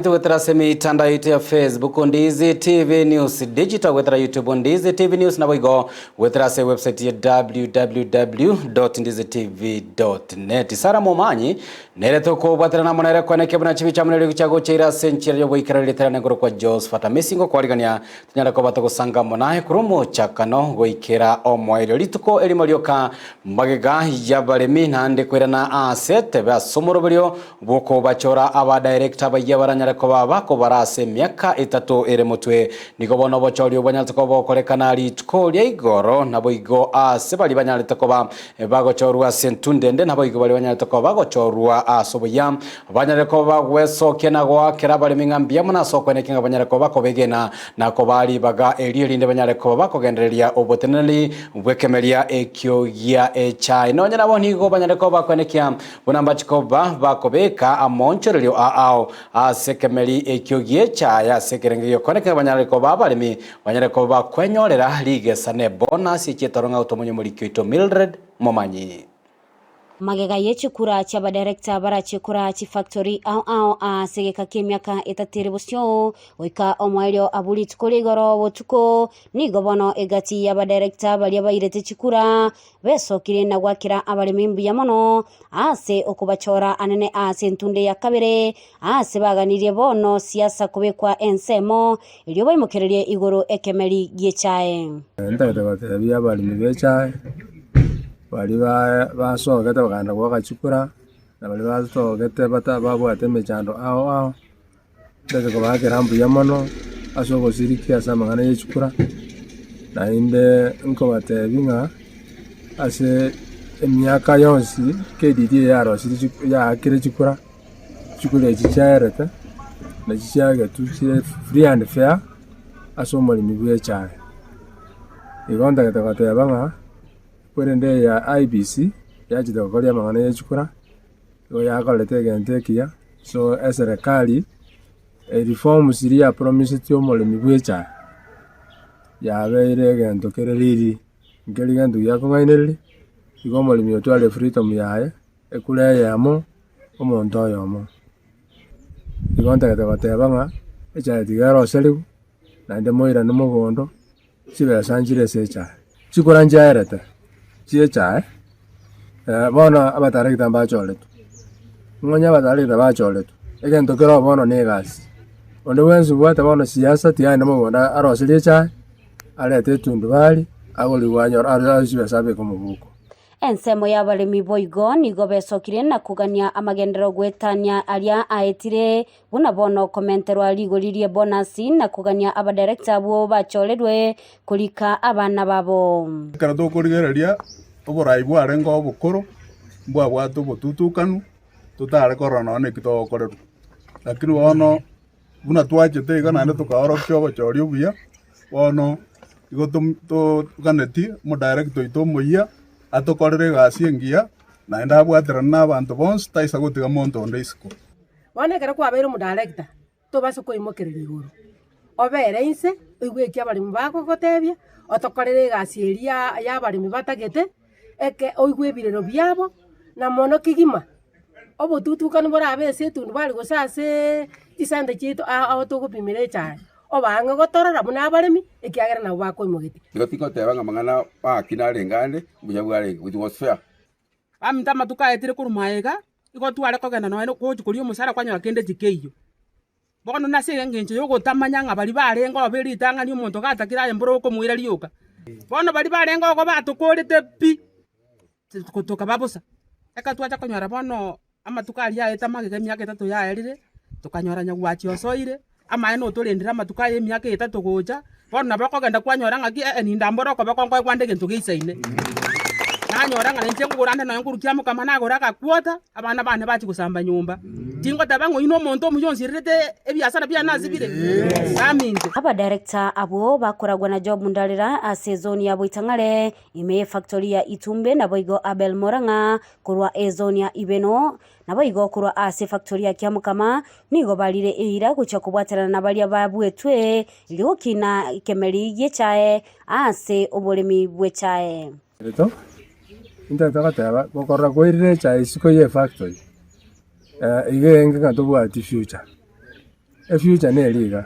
naintwe goetera ase emitandao yaito ya Facebook Ndizi TV News Digital, goetera YouTube Ndizi TV News, naboigo goetera ase ewebsite ya www.ndizitv.net. Sarah Momanyi nere tokobwaterana amo nere kweneke buna chibicha amo neriogi chiagocha ire ase enchera y'oboikeranu riterane nkorokwa Josephat Amisi ngokwarigania Tonyare koba togosanga amo naye korwa omochakano goikera omoerio. Rituko erimo rioka magega y'abaremi naende koirana aase etebe ase omoroberio bw'okobachora abadirector abayia baranyare koba bakobara ase emiaka etato ere motwe. Nigo bono obochori obwo bwanyarete koba bogokorekana rituko ria igoro, naboigo aase baria banyarete koba bagochorwa ase entunda ende, naboigo baria banyarete koba bagochorwa ase obuya. Banyare koba bagwesokia na goakera abaremi ng'a mbuya mono ase okweneki ng'a banyare koba bakobegena na kobaa ribaga erio erinde banyare koba bakogendereria oboteneneri bw'ekemeria ekio gia echae. Nonya nabo nigo banyare koba bakwenekia buna mbache koba bakobeka amoonchorerio ao ase ekemeri ekio gi'echae ase ekerengo gi'okweneki ng'a banyare koba abaremi banyare koba bakwenyorera rigesa ne bonus echietoro ng'a otomonye omoriki oito Mildred Momanyi. Magega ye chikura chi'abadirector barache koraa chifactory ao ao ase egeka ki'emiaka etato ere bosio, goika omoerio abwo rituko ria igoro botuko, nigo bono egati y'abadirector baria bairete chikura besokire na goakera abaremi mbuya mono ase okobachora anene ase entunde ya kabere ase baganirie bono siasa kobekwa ensemo erio baimokererie igoro ekemeri gi'echae. Ntagete gotebia abaremi b'echae. Baria basogete bakagenda goaka chikura, na baria basogete babwate emechando ao ao, ntagete kobaakera mbuya mono ase ogoshiriki ase amang'ana ye chikura, naende nkobatebia ng'a ase emiaka yonsi KDD yarosirie chi yaakire chikura, chikura echi chiaerete, nachi chiagetwe chire free and fair ase omoremi bwa echae. Igo ntagete goteba ng'a. Korende eye ya IEBC yachete gokoria amang'ana ye chikura, igo yakorete egento ekiya, so eserekari ereforms riria yapromiseti omoremi bwa echae, yabeire egento kere riri, nkeri gento giakong'ainereria, igo omoremi otware efreedom yaye, ekura eyemo, omonto oyomo. Igo ntagete goteba ng'a echae tiga eroseriwe, naende moirane mogondo. Chibesa nchire ase echae, chikura nchiaerete chi'echae, bono abataregita mbachoretwe, ng'onye abataregita bachoretwe, egento kere oo bono na egasi. Onde bwensi obwate bono siasa tiga aende mogondo aroserie echae, arete etundubari, agorigwe anyore arosie chibesa abeke omobuko. Ensemo y'abaremi boigo nigo besokire na kogania amagenderero goetania aria aetire, buna bono komenterwa rigori ri'ebonasi na kogania abadirector abwo bachorerwe korika abana babo. Ekero tokorigereria oborai bwarenge obokoro, mbwabwate obotutukanu, totare korora nonya neki togokorerwa. Lakini bono buna twachete iga naende tokaorokia obochori obuya, bono igo toganeti omodirector oito omoyia atokorere egasi engiya, naende abwaterane na abanto bonsi taisa gotiga monto onde isiko. Bono ekero kwabeire omodarekta, tobasa koimokereria igoro, obere inse, oigwe eki abaremi bagogotebia, otokorere egasi eria ya abaremi batagete, eke oigwe ebirero biabo, na mono kegima, obotutukanu borabe ase etundubari gose aseeee chisente chiaito ao ao togopimera echae, obaang'e gotorora buna abaremi, ekiagera nabo bakoimogetie. Igo tingoteba ng'a amang'ana maaki narenge ande, mbuya bwarenge, it was fair. Baminto amatuko aetire korwa magega, igo tware kogenda nonya gochia koria omosara kwanyora kende tikeiyo. Bono nase engencho yogotamanya ng'a baria barenge obe ritang'ani omonto gatakire aye mboro okomoira rioka. Bono baria barenge ogo batokorete pi, tokaba bosa. Ekero twacha konyora bono amatuko aria aete magega emiaka etato yaerire, tokanyora nyagwachi osoire, amaene otorendire amatuko aya emiaka etato gocha, bono nabo okogenda kwanyora ng'aki eh nindambore okoboko nkoe kwande egento geisaine. Nanyora ng'a ninche nkogora ande nonya nkorukia mokama nagora agakwota, abana bane bachia gosamba nyomba. Tingoteba ng'a oyio na omonto omuya onsirerete ebiasara biane ase bire, gaminto. Abadirector abwo bakoragwa na Job Ndarira ase ezoni ya Boitang'are, ime y'efactory ya Itumbe naboigo Abel Morang'a korwa ezoni ya Ibeno Naboigo korwa ase efactori ya Kiamokama nigo barire eira gochia kobwaterana na baria babuetwe erio gokina ekemeri gi'echae ase oboremi bw'echae. Rito, intagete goteba, gokorora kwairire echae isiko ye efactory, iga enge ng'a tobwati future. Efuture neri iga,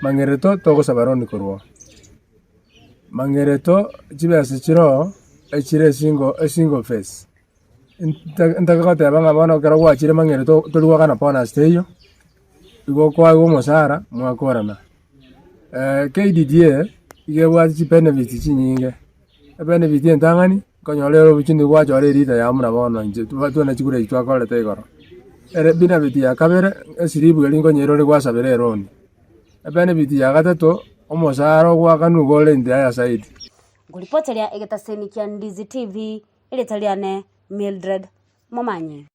mang'ereto togosaba loan korwa oo, mang'ereto chibesa chire oo echire esingle esingle face, nta ntake goteba ng'a bono ekero gwachire mang'ereto tori goakana bonus teiyo, igo okoegwa omosara mwakorana. KDDA iga ebwate chibenefits chinyinge, ebenefit entang'ani, nkonyora ere obochenu gwachora erida yao buna bono inche twena chikura echi twakorete igoro. Ere benefit ya kabere, esiribu eria nkonyora ore gwasabera eroni. Ebenefit ya gatato, omosara ogoakanwa igo ore in the higher side. Ngoripoteria egetaseni kia Ndizi TV, erieta riane Mildred Momanyi.